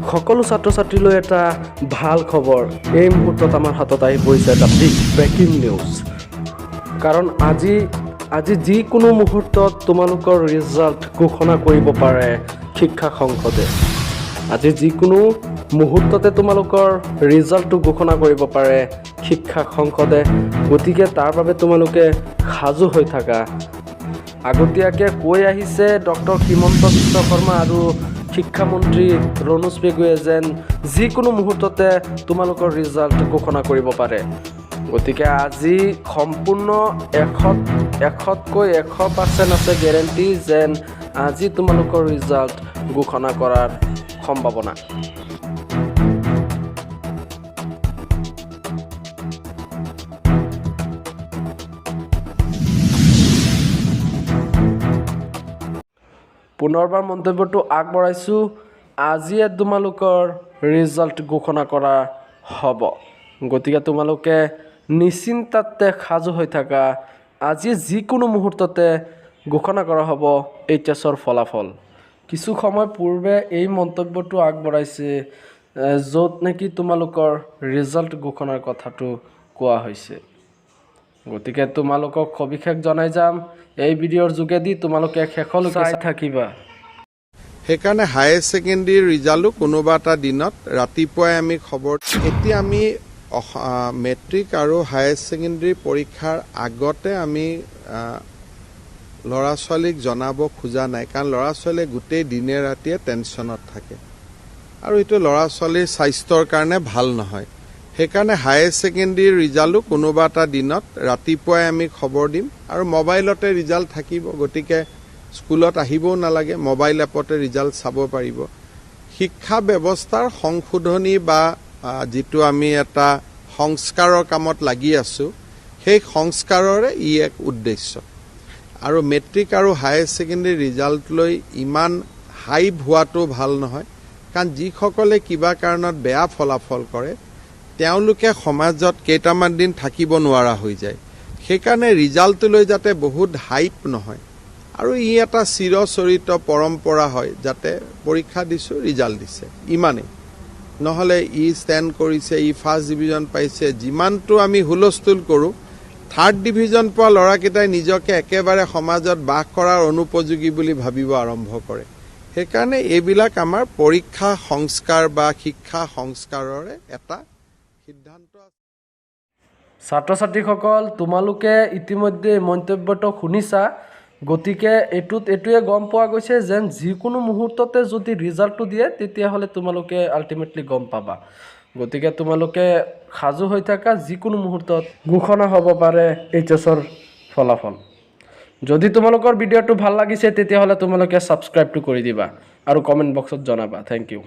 সকলো ছাত্ৰ ছাত্ৰীলৈ এটা ভাল খবৰ। এই মুহূৰ্তত আমাৰ হাতত আহি পৰিছে এটা বিগ ব্ৰেকিং নিউজ, কাৰণ আজি যিকোনো মুহূৰ্তত তোমালোকৰ ৰিজাল্ট ঘোষণা কৰিব পাৰে শিক্ষা সংসদে। আজি যিকোনো মুহূৰ্ততে তোমালোকৰ ৰিজাল্টটো ঘোষণা কৰিব পাৰে শিক্ষা সংসদে। গতিকে তাৰ বাবে তোমালোকে সাজু হৈ থাকা। আগতীয়াকৈ কৈ আহিছে ডক্টৰ হিমন্ত বিশ্ব শৰ্মা আৰু শিক্ষামন্ত্ৰী ৰণোজ পেগুৱে যেন যিকোনো মুহূৰ্ততে তোমালোকৰ ৰিজাল্ট ঘোষণা কৰিব পাৰে। গতিকে আজি সম্পূৰ্ণ 100তকৈ 100% আছে গেৰেণ্টি যেন আজি তোমালোকৰ ৰিজাল্ট ঘোষণা কৰাৰ সম্ভাৱনা। পুনৰবাৰ মন্তব্যটো আগবঢ়াইছোঁ, আজিয়ে তোমালোকৰ ৰিজাল্ট ঘোষণা কৰা হ'ব। গতিকে তোমালোকে নিশ্চিন্তাতে সাজু হৈ থাকা। আজি যিকোনো মুহূৰ্ততে ঘোষণা কৰা হ'ব এইচ এছৰ ফলাফল। কিছু সময় পূৰ্বে এই মন্তব্যটো আগবঢ়াইছে, য'ত নেকি তোমালোকৰ ৰিজাল্ট ঘোষণাৰ কথাটো কোৱা হৈছে। গতিকে তোমালোকক সবিশেষ জনাই যাম এই ভিডিঅ'ৰ যোগেদি, তোমালোকে শেষলৈকে চাই থাকিবা। সেইকাৰণে হায়াৰ ছেকেণ্ডেৰী ৰিজাল্টো কোনোবা এটা দিনত ৰাতিপুৱাই আমি খবৰ। এতিয়া আমি মেট্ৰিক আৰু হায়াৰ ছেকেণ্ডেৰী পৰীক্ষাৰ আগতে আমি ল'ৰা ছোৱালীক জনাব খোজা নাই, কাৰণ ল'ৰা ছোৱালীয়ে গোটেই দিনে ৰাতিয়ে টেনশ্যনত থাকে আৰু এইটো ল'ৰা ছোৱালীৰ স্বাস্থ্যৰ কাৰণে ভাল নহয়। সেইকাৰণে হায়াৰ ছেকেণ্ডেৰী ৰিজাল্টো কোনোবা এটা দিনত ৰাতিপুৱাই আমি খবৰ দিম আৰু মোবাইলতে ৰিজাল্ট থাকিব, গতিকে স্কুলত আহিবও নালাগে, মোবাইল এপতে ৰিজাল্ট চাব পাৰিব। শিক্ষা ব্যৱস্থাৰ সংশোধনী বা যিটো আমি এটা সংস্কাৰৰ কামত লাগি আছোঁ, সেই সংস্কাৰৰে ই এক উদ্দেশ্য। আৰু মেট্ৰিক আৰু হায়াৰ ছেকেণ্ডেৰী ৰিজাল্ট লৈ ইমান হাইপ হোৱাটো ভাল নহয়, কাৰণ যিসকলে কিবা কাৰণত বেয়া ফলাফল কৰে, তেওঁলোকে সমাজত কেইটামান দিন থাকিব নোৱাৰা হৈ যায়। সেইকাৰণে ৰিজাল্টটো লৈ যাতে বহুত হাইপ নহয় আৰু ই এটা চিৰচৰিত পৰম্পৰা হয়, যাতে পৰীক্ষা দিছোঁ, ৰিজাল্ট দিছে, ইমানেই। নহ'লে ই ষ্টেণ্ড কৰিছে, ই ফাৰ্ষ্ট ডিভিজন পাইছে, যিমানটো আমি হুলস্থুল কৰোঁ, থাৰ্ড ডিভিজন পোৱা ল'ৰাকেইটাই নিজকে একেবাৰে সমাজত বাস কৰাৰ অনুপযোগী বুলি ভাবিব আৰম্ভ কৰে। সেইকাৰণে এইবিলাক আমাৰ পৰীক্ষা সংস্কাৰ বা শিক্ষা সংস্কাৰৰে এটা সিদ্ধান্ত। ছাত্ৰ ছাত্ৰীসকল, তোমালোকে ইতিমধ্যে মন্তব্যটো শুনিছা। গতিকে এইটোত এইটোৱে গম পোৱা গৈছে যেন যিকোনো মুহূৰ্ততে যদি ৰিজাল্টটো দিয়ে, তেতিয়াহ'লে তোমালোকে আল্টিমেটলি গম পাবা। গতিকে তোমালোকে সাজু হৈ থাকা, যিকোনো মুহূৰ্তত ঘোষণা হ'ব পাৰে এইচ এছৰ ফলাফল। যদি তোমালোকৰ ভিডিঅ'টো ভাল লাগিছে, তেতিয়াহ'লে তোমালোকে ছাবস্ক্ৰাইবটো কৰি দিবা আৰু কমেণ্ট বক্সত জনাবা। Thank U.